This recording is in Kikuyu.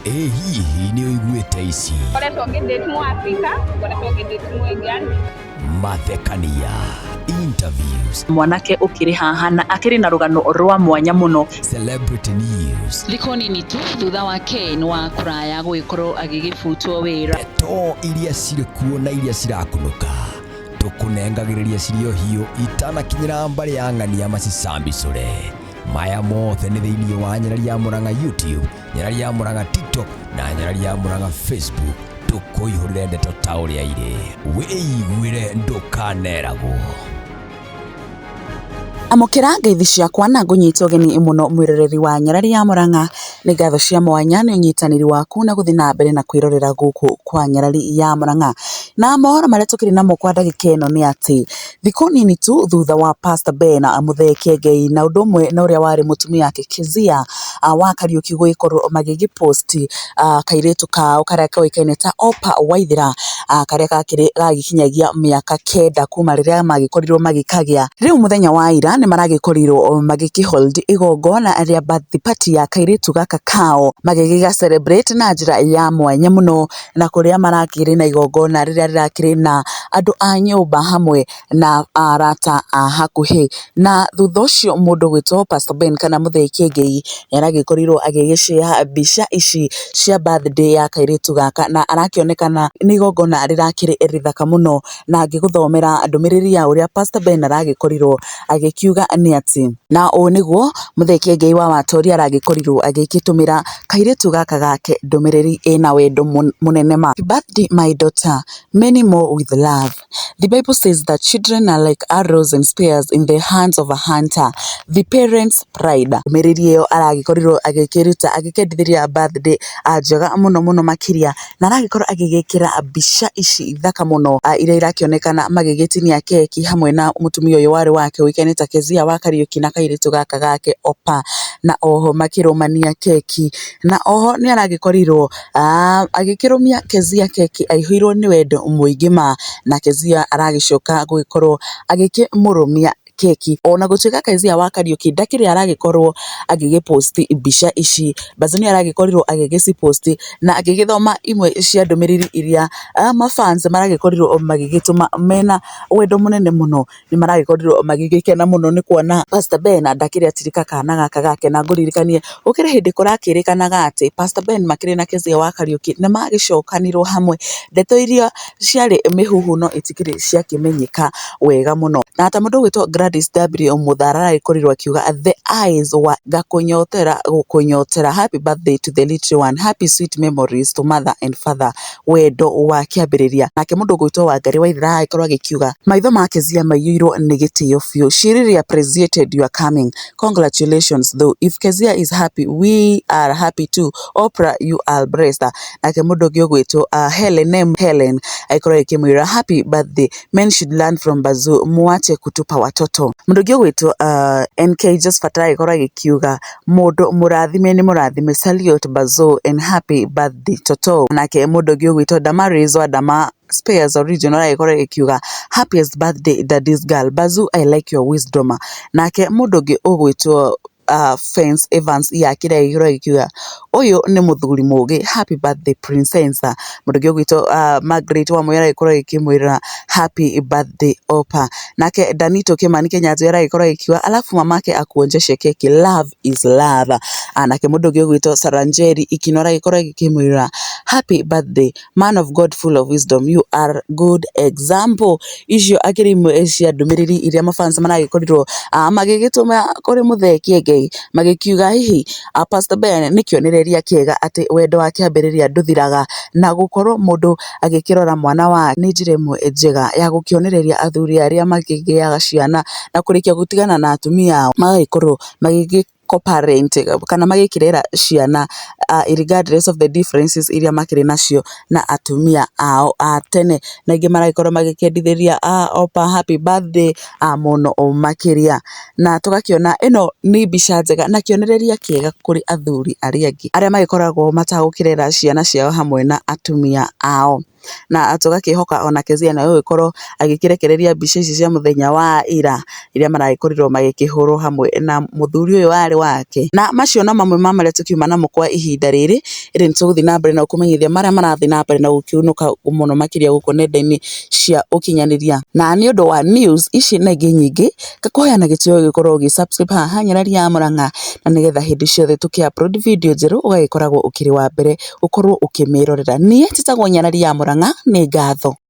Ĩ hihi nĩ ũiguĩte ici? Ngoretwo ngĩdate mu Africa, ngoretwo ngĩdate mu Indian. Mathekania, interviews, Mwanake ũkĩrĩ haha na akĩrĩ na rũgano rwa mwanya mũno. Celebrity news, Thikũ nini tu thutha wa Ken wa kũraya gũgĩkorwo agĩgĩbutwo wĩra. Ndeto iria cirĩ kuo na iria cirakunũka tũkũnengagĩrĩria cirĩ o hiũ itanakinyĩra mbarĩ ya ng'ania macicambicũre. Maya mothe nĩ thĩinĩ wa Nyarari ya Mũrang'a YouTube, Nyarari ya Mũrang'a TikTok na Nyarari ya Mũrang'a Facebook. Tũkũihũrĩre ndeto ta ũrĩa irĩ, wĩiguĩre, ndũkaneragwo. Amũkĩra ngeithi ciakwa na ngũnyite ũgeni mũno mwĩroreri wa Nyarari ya Mũrang'a. Nĩ ngatho cia mwanya nĩ ũnyitanĩri waku na gũthiĩ na mbere na kwĩrorera gũkũ kwa Nyarari ya Mũrang'a. Na mohoro marĩa tũkĩrĩ namo kwa ndagĩka ĩno nĩ atĩ thikũ nini tu thutha wa Pastor Ben Mũthee Kĩengei na ũndũ ũmwe na ũrĩa warĩ mũtumia wake Kezia wa Kariũki gũgĩkorwo magĩgĩposti kairĩtu kao karĩa koĩkaine ta Opa Waithera, karĩa gakĩrĩ gagĩkinyagia mĩaka 9 kuma rĩrĩa magĩkorirwo magĩkagĩa. Rĩu mũthenya wa ira nĩ maragĩkorirwo magĩkĩhold igongona rĩa birthday party ya kairĩtu gaka kao, magĩgĩga celebrate na njĩra ya mwanya mũno, na kũrĩa marakĩrĩ na igongona rĩrĩa rĩrakĩrĩ na andũ a nyũmba hamwe na arata a hakuhĩ. Na thutha ũcio mũndũ ũgwĩtwo Pastor Ben kana Mũthee Kĩengei nĩ aragĩkorirwo agĩgĩshare mbica ici cia birthday ya kairĩtu gaka, na arakĩonekana nĩ igongona rĩrakĩrĩ rĩthaka mũno. Na ngĩgũthomera ndũmĩrĩri ya ũrĩa Pastor Ben aragĩkorirwo agĩkiuga nĩ atĩ, na ũũ nĩguo Mũthee Kĩengei wa Watoria aragĩkorirwo agĩgĩtũmĩra kairĩtu gaka gake ndũmĩrĩri ĩna wendo mũnene ma. "Happy birthday, my daughter, many more with love. The Bible says that children are like arrows and spears in the hands of a hunter, the parents' pride." Ndũmĩrĩri ĩyo aragĩkorirwo agĩkĩruta agĩkendithĩria birthday njega mũno mũno makĩria, na aragĩkorwo agĩgĩkĩra mbica ici thaka mũno, iria irakĩonekana magĩgĩtinia keki hamwe na mũtumia ũyũ warĩ wake ũĩkaine ta Kezia wa Kariũki na kairĩtu gaka gake Opa, na oho makĩrũmania keki. Na oho nĩ aragĩkorirwo agĩkĩrũmia Kezia keki aihũirwo nĩ wendo mũingĩ ma, na Kezia aragĩcoka gũgĩkorwo agĩkĩmũrũmia keki. Ona gũtuĩka Kezia wa Kariũki ndakĩrĩ aragĩkorwo agĩgĩposti mbica ici, Bazu nĩ aragĩkorirwo agĩgĩciposti na agĩgĩthoma imwe cia ndũmĩrĩri iria mafans maragĩkorirwo magĩgĩtũma mena wendo mũnene mũno. Nĩ maragĩkorirwo magĩgĩkena mũno nĩ kuona Pastor Ben ndakĩrĩ atirika kana gaka gake. Na ngũririkanie gũkĩrĩ hĩndĩ kũrakĩrĩkanaga atĩ Pastor Ben makĩrĩ na Kezia wa Kariũki nĩ magĩcokanirwo hamwe, ndeto iria ciarĩ mĩhuhu no itikĩrĩ ciakĩmenyeka wega mũno. Na ta mũndũ ũgwĩtwo Gladys W Mũthara aragĩkorirwo akiuga, "The eyes wa ngakũnyotera gũkũnyotera, happy birthday to the little one, happy sweet memories to mother and father, wendo wa kĩambĩrĩria." Nake mũndũ ũgwĩtwo Wangari Waithera agĩkorwo agĩkiuga, "Maitho ma Kezia maiyũirwo nĩ gĩtĩo biũ, she really appreciated your coming, congratulations though, if Kezia is happy, we are happy too. Oprah, you are blessed." Nake mũndũ ũngĩ ũgwĩtwo Helen M Helen agĩkorwo agĩkĩmwĩra, "Happy birthday, men should learn from Bazu, muache kutupa watoto." Mũndũ ũngĩ ũgwĩtwo NK Josephat agĩkorwo agĩkiuga, "Mũndũ mũrathime nĩ mũrathime, salute Bazu and happy birthday toto." Nake mũndũ ũngĩ ũgwĩtwo Damaris wa Dama Spares Original agĩkorwo agĩkiuga, "Happiest birthday, daddy's girl Bazu, I like your wisdom." Nake mũndũ ũngĩ ũgwĩtwo Fence Evans yakĩrĩ agĩkorwo agĩkiuga, "Ũyũ nĩ mũthuri mũgĩ, happy birthday, princess." Mũndũ ũngĩ ũgwĩtwo Margaret Wamũyũ aragĩkorwo agĩkĩmwĩra, "Happy birthday, Opa." Nake Danito Kimani Kenyatta aragĩkorwo agĩkiuga, "Alafu mamake akuonjeshe keki, love is love." Nake mũndũ ũngĩ ũgwĩtwo Saranjeri Ikino aragĩkorwo agĩkĩmwĩra, "Happy birthday, man of God, full of wisdom, you are good example." Icio akĩrĩ imwe cia ndũmĩrĩri iria mafans maragĩkorirwo magĩgĩtũma kũrĩ Mũthee Kĩengei, magĩkiuga hihi Pastor Ben nĩ kĩonereria kĩega atĩ wendo wa kĩambĩrĩria ndũthiraga, na gũkorwo mũndũ agĩkĩrora mwana wake nĩ njĩra ĩmwe njega ya gũkĩonereria athuri arĩa makĩgĩaga ciana na kũrĩkia gũtigana na atumia ao, magagĩkorwo magĩgĩ co-parent kana magĩkĩrera ciana regardless of the differences iria makĩrĩ nacio na atumia ao a tene. Na aingĩ maragĩkorwo magĩkendithĩria Opa happy birthday mũno makĩria. Na tũgakĩona ĩno nĩ mbica njega na kĩonereria kĩega kũrĩ athuri arĩa angĩ arĩa magĩkoragwo matagũkĩrera ciana ciao hamwe na atumia ao. Na tũgakĩhoka ona Kezia nĩ egũgĩkorwo agĩkĩrekereria mbica ici cia mũthenya wa ira iria maragĩkorirwo magĩkĩhũrwo hamwe na mũthuri ũyũ warĩ wake. Na macio no mamwe ma marĩa tũkiuma namo kwa ihinda rĩrĩ, ĩndĩ nĩ tũgũthiĩ na mbere na gũkũmenyithia marĩa marathiĩ na mbere na gũkĩunũka mũno makĩria gũkũ nenda-inĩ cia ũkinyanĩria. Na nĩ ũndũ wa news ici na ingĩ nyingĩ, ngakũhoya na gĩtĩo gũgĩkorwo ũgĩ subscribe haha Nyarari ya Murang'a, na nĩgetha hĩndĩ ciothe tũkĩ upload video njerũ ũgagĩkoragwo ũkĩrĩ wa mbere gũkorwo ũkĩmĩrorera. Niĩ njĩtagwo Nyarari ya Murang'a, nĩ ngatho.